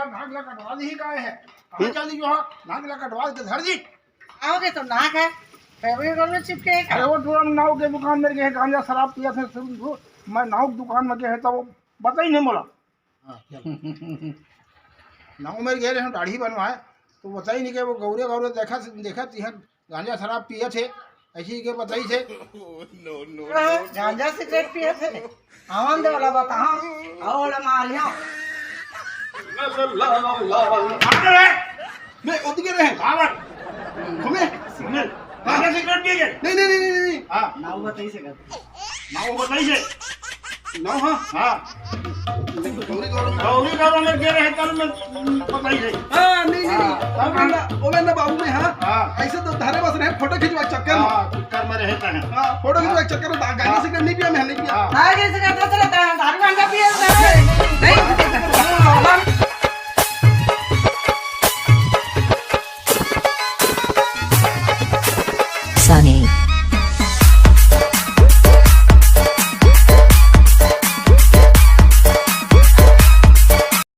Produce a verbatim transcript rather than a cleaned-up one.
नाक ला कटवा दी ही काय है? कहाँ चल दी जो हाँ? नाक ला कटवा के धर दी। आओगे तो नाक है, फेविकोल में चिपके है क्या? अरे वो टूरा नाऊ के दुकान में गए, गांजा शराब पिया थे, सुन, सुन, मैं नाऊ के दुकान में गए तो वो बताई नहीं बोला। हाँ, चल। नाऊ में गए रहे, दाढ़ी बनवाए, तो बताई नहीं कि वो गौरे गौरे देखा, देखा तिहन गांजा शराब पिए थे, ऐसी के बताई थे। गांजा सिगरेट पिए थे? आवन दे वाला बताओ, आओ वाला मारिया। अरे! मैं उठ के रहे। आवन। घूमे? सिग्नल। गांजा सिगरेट पिए थे? नहीं, नहीं, नहीं, नहीं, नहीं। हाँ। नाऊ बताई से कर। नाऊ बताई से। नाऊ, हाँ। हाँ। गौरी गौरव में। गौरी गौरव में दे रहे कल में बताई से। हाँ, नहीं, नहीं, नहीं। हाँ। ओमे ना, ओमे ना बाबू में, हाँ। हाँ। ऐसे तो धारे बस रहे, फोटो खिंचवा चक्कर में। हाँ, चक्कर में रहता है। हाँ, फोटो खिंचवा चक्कर में, गांजा सिगरेट नहीं पिया मैं, नहीं पिया। हाँ। गांजा सिगरेट